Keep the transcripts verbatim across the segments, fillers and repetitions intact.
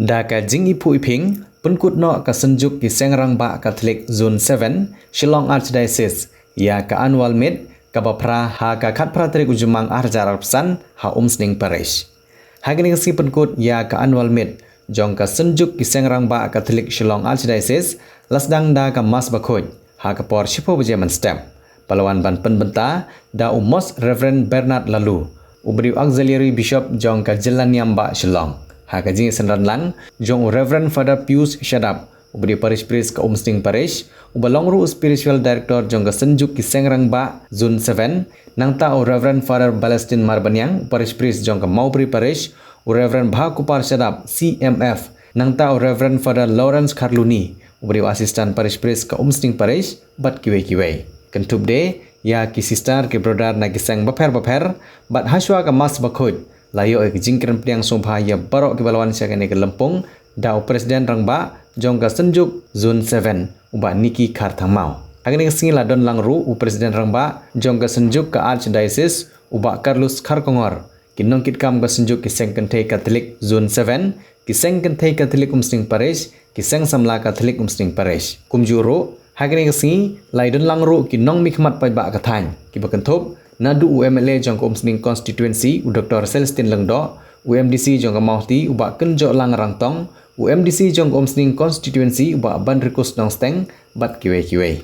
Da ka jingiphuh iping, pynkut noh ka Synjuk ki Seng Rangbah Katholik Zone seven, Shillong Archdiocese, ïa ka Annual Meet, kaba phra ha ka khatphra tarik u Jymmang arhajar arphew san, ha Umsning Parish. Ha kane ka sngi pynkut ïa ka Annual Meet jong ka Synjuk ki Seng Rangbah Katholik Shillong Archdiocese, la sdang da ka Mass bakhuid ha ka por shiphew baje mynstep. Ba la wan ban pynbynta da u Most Reverend Bernard Laloo, uba dei u Auxiliary Bishop jong ka Jyllaniam Bah Shillong. Ha ka jingsynran lang jong u Reverend Father Pius Shadap, uba dei u Parish Priest ka Umsning Parish, uba long ruh u Spiritual Director jong ka Synjuk ki Seng Rangbah Zone seven, nangta u Reverend Father Balestin Marbaniang, u Parish Priest jong ka Mawbri Parish, u Reverend Bhakupar Shadap, C M F, nangta u Reverend Father Lawrence Kharluni, uba dei u Assistant Parish Priest ka Umsning Parish, bad kiwei kiwei. Kynthup de ïa ki sister ki brother na ki seng bapher bapher, bad hashwa ka Mass bakhuid, la ïoh ïa ka jingkren pdiang sngewbha ïa baroh kiba la wan sha kane ka lympung, da u President Rangbah jong ka Synjuk Zone seven, u Bah Nicky Kharthangmaw. Ha kane ka sngi la don lang ruh u President Rangbah jong ka Synjuk ka Archdiocese, u Bah Carlos Kharkongor, ki nongkitkam ka Synjuk ki Seng Kynthei Katholik Zone seven, ki Seng Kynthei Katholik Umsning Parish, ki Seng Samla Katholik Umsning Parish. Kumjuh ruh, ha kane ka sngi, la ïadon lang ruh ki nongmihkhmat paidbah ka thaiñ, kiba kynthup naduh u M L A jong ka Umsning Constituency, u Doctor Celestine Lyngdoh, u M D C jong ka Mawhati, u Bah Kynjohlang Rangtong, u M D C jong ka Umsning Constituency, u Bah Banrikus Nongsteng, bad kiwei kiwei.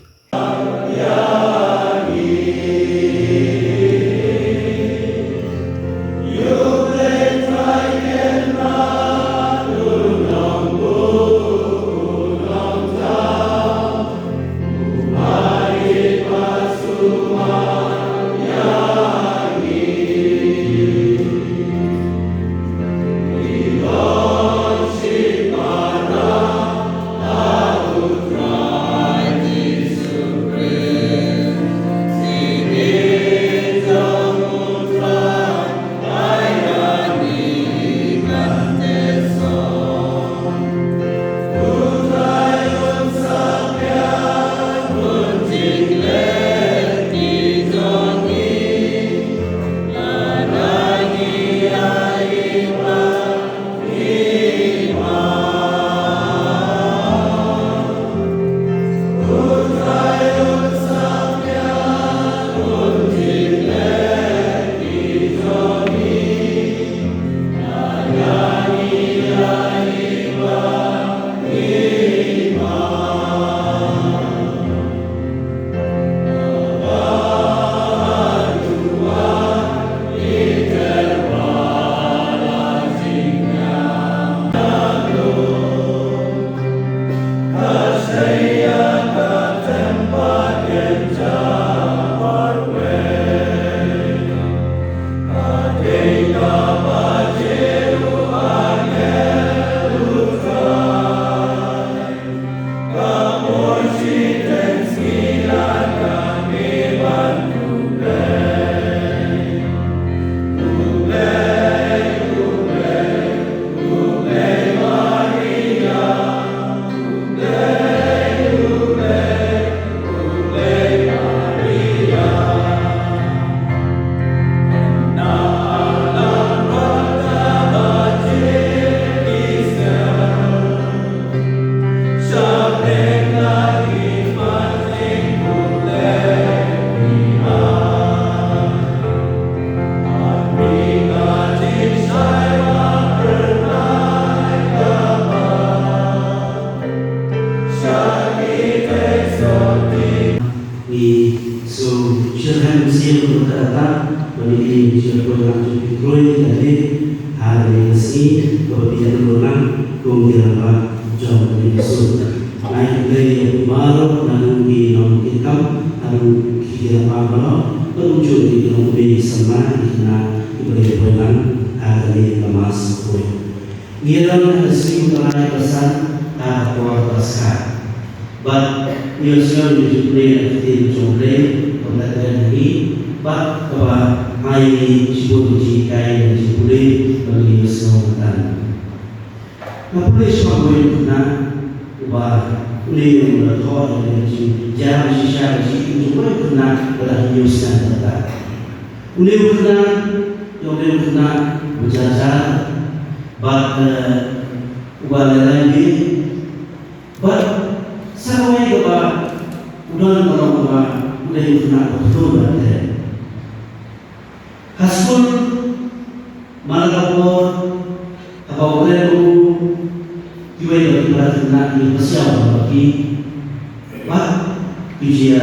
Ngi shu shyrkhei mynsiem ruh katta katta, ba ngi dei ki shynrang jong ki khroi ki kti ha kane ka sngi, kaba phi ïa don lang kum ki rangbah jong kane ka sur. Ngi khublei ïa phi baroh na ki nongkitkam, na ki rangbah baroh, bad kumjuh ki nongkmie samla, ki khynnah kiba ïa don lang ha kane ka Mass bakhuid. Ngi don ha ka sngi ba lai ba san ha ka por Paskha. Bad ngi ïohsngew ïa ka jingpyni na ka ktien jong U Blei kaba la kren ha ngi bad kaba ai ïa ngi shibun ki jinghikai bad jingpule ba ngi ïohsngew mynta. Nga pule shaphang uwei u khynnah uba une u la thoh ïa ka jingjia shisha ka jingim jong uwei u khynnah ba la hynñiew snem kata. Une u khynnah, ïa une u khynnah u jar jar, bad, eh, u Ba la lai bad sa kawei kaba u don ka long kaba u dei u khynnah ba khlur bad kren. Ha skul man la ka por haba u kren u kiwei ba ki para khynnah ki pasiaw ba ki bad ki jia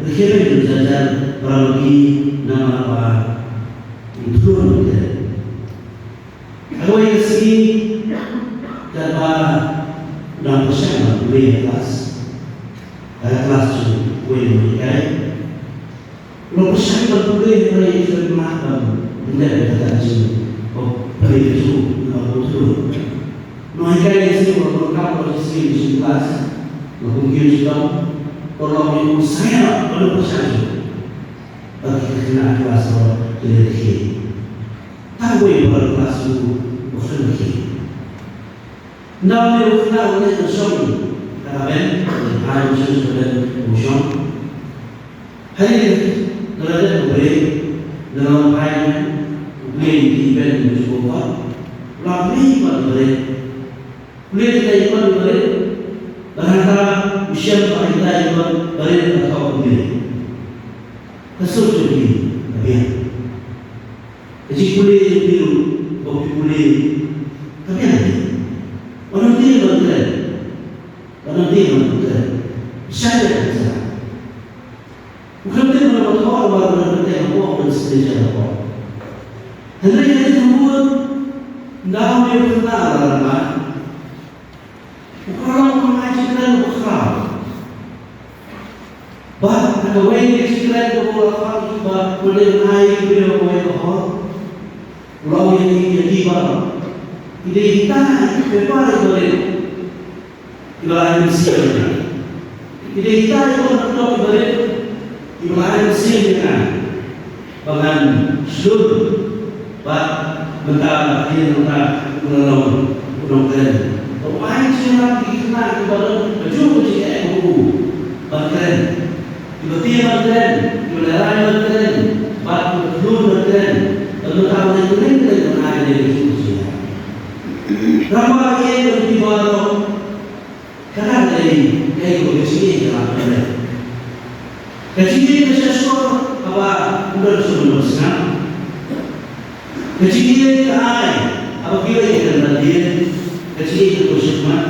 rkhie beiñ jar jar para ba ki namar ba u khlur bad kren. Hawei ka sngi katba u dang pyrshang ban pule ha klas, ha klas jong uwei u nonghikai. U la pyrshang ban pule hynrei u shu mad ban pule ha kata ka jingpule ka jong u namar ba u khlur. U nonghikai ka sngi u la pyrkhat ba ka sngi ka jong klas, u la kum kiew shitom, u la ong ïa u sngewbha ban pyrshang shuh. Bad ki khynnah klas ruh ki la rkhie. Tang uwei u para klas u, u khlem rkhie. Ynda une u khynnah u leit ban shong ha ka bench, u leit ban shong ha ka bench, u shong. Hadien la dep ka break, la long phai, u plie ïa ki ibeiñ jong ka court, u la plie ïa ki ibeiñ. U leit ïa ki ibeiñ barit, bad hangta u shem ba ïa ki ibeiñ barit ka thoh kumne. Ka sur jong phi ka biang. Ka jingpule jong phi ruh ba phi pule ka biang. Wat nang tieng ban kren. Wat nang tieng ban kren. Shah ïa ka sa. U khlem tieng ban thoh, u khlem tieng ban thoh, u khlem tieng ban thoh. Hynrei ka jingthmu, ynda u dei u khynnah la rangbah, u ka long u ngai jingkren uba khraw. Bad na kawei ka jingkren kaba u la khraw, ba u dei u ngai jingkren uba khraw, u la ong ïa ki, ïa ki ba, ki dei kita ki paper kiba rit kiba la ai mynsiem ïa nga. Ki dei kita kiba la ai mynsiem ïa nga. Ba ngan shlur bad mynta, ïa mynta u la long u nongkren. Ba u ai jingïarap ïa ki khynnah kiba don kajuh ka jingeh kum u ban kren. Kiba tieng ban kren, kiba lehraiñ ban kren, bad kiba khlur ban kren. Bad mynta u dei u nongkren ban ai ïa kajuh ka jingïarap. Rangbah ïa ki baroh. Kata ka dei, ka dei ka jingïeit ka la pynlong. Ka jingïeit ka shah shkor haba u don sha ban sngap. Ka jingïeit ka ai haba kiwei ki kren lyndet. Ka jingïeit ka khuslai.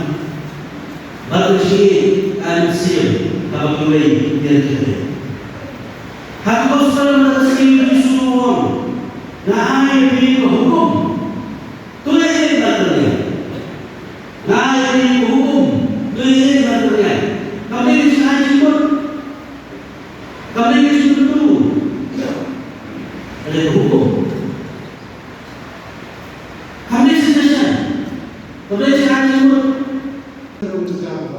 Bad ka jingïeit ka ai mynsiem haba kiwei ki ïa ki kren. Ha ka gospel mynta ka sngi u Jisu u ong, nga ai ïa phi ka hukum. To ïeit na ka liang. Nga ai ïa phi ka hukum, to ïeit na ka liang. Kam dei ka jingai jingmut. Kam dei ka jingmut. Ka dei ka hukum. Kam dei suggestion. Kam dei jingai jingmut. Ka dei ka jingmut.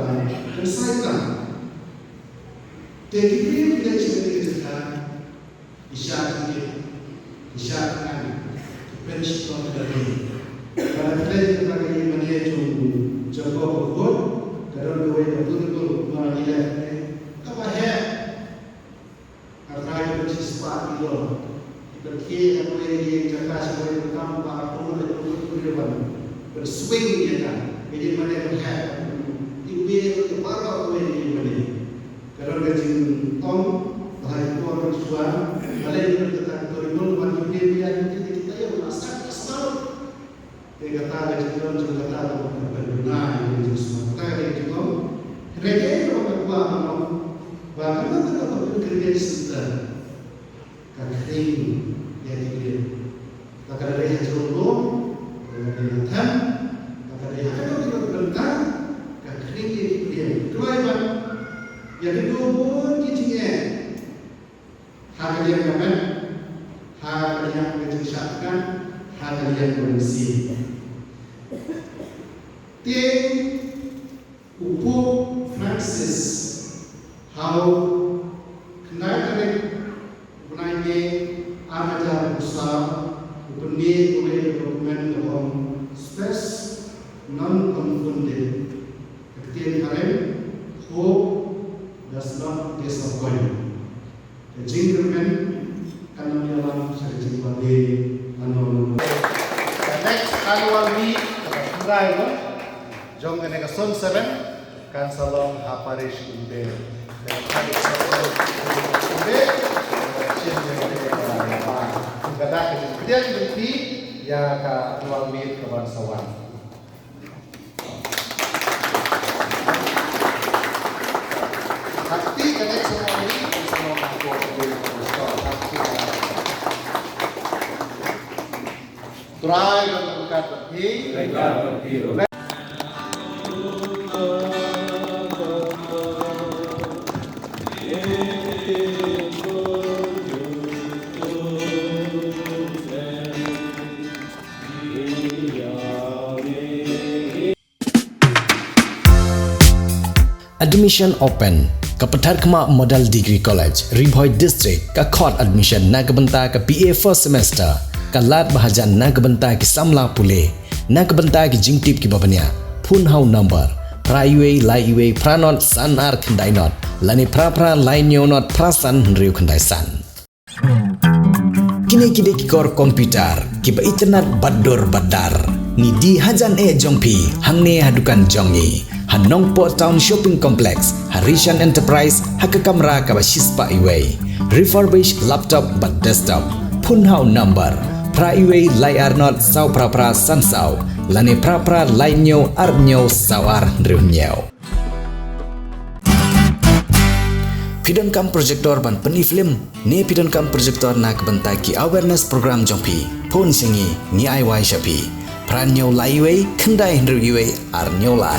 Te ki briew ki leit sha kane ka jaka, ki shah jingkit, ki shah thngan, ki pynshitom ïa lade. Bad la pynleit ïa kata ka ïingmane jong u Jakob bakhuid, ka don kawei ka bun bun ba ngi leh ne kaba heh. Ka trai ka pynshah spah kilo. Ki pynkhih ha kawei ka jaka sha kawei ka kam ba arphew ngut arphew ngut ki briew ban pynswing ïa ka. Ka ïingmane ka heh. Ki briew ki baroh kawei ka ïingmane. Ka don ka jingtong ba ha ki por shuwa, balei ki don kata ka tori mul, ban ki briew ki ïa ki ti ki taïew, la sat la sat. Te kata ka jingdon jong kata ka pynbna ïa ka jingsma. Kata ka dei ka jingtong. Hynrei kaei kaba nga kwah ban ong, ba kata ka pynkhih center ka khring ïa ki briew. Ba ka dei ha jrong lum, ba ka dei ha them, ba ka dei ha kano kano ka bynta, ka khring ïa ki briew. Kloi ban ïa kito bun ki jingeh. Ha ka liang ka met, ha ka liang ka jingshah thngan, ha ka liang ka mynsiem. Te u Pope Francis ha u khyndai tarik u bnai May ar hajar arphew saw u pynmih ïa kawei ka document kaba ong Spes non confundit. Ka ktien phareng, hope does not disappoint. Ka jingkyrmen kan ym ïalam sha ka jingbabe lano lano. The next annual meet, ka July, no? Jong kane ka Zone Seven kan sa long ha Parish Umdei. Ka Parish Umdei, Chin Umdei, ka dak ka jingpdiang jong phi ïa ka annual meet ka ban sa wan. Hapdeng kane ka ceremony, ka ceremony ko ko ko ko. Trai ban kat hi. Admission open. Ka Patharkhmah Model Degree College, Ri Bhoi District, ka khot admission na ka bynta ka B A first semester, ka lad ba hajan na ka bynta ki samla pule, na ka bynta ki jingtip kiba bniah. Phone ha u number phra wei lai wei phra not san ar khyndai not, lane phra phra lai hynñiew not phra san hynriew khyndai san. Kine ki dei ki kor computer kiba itynnad bad dur bad dar. Ngi die hajan eh jong phi hangne ha dukan jong ngi, ha Nongpoh Town Shopping Complex, ha Rishan Enterprise, ha ka kamra kaba shispah wei. Refurbish laptop bad desktop. Phone ha u number phra wei lai ar not saw phra phra san saw, lane phra phra lai hynñiew ar hynñiew saw ar hynriew hynñiew. Phi donkam projector ban pyni film, ne phi donkam projector na ka bynta ki awareness program jong phi? Phone sha ngi, ngi ai wai sha phi. Phra hynñiew lai wei khyndai hynriew wei ar hynñiew lai.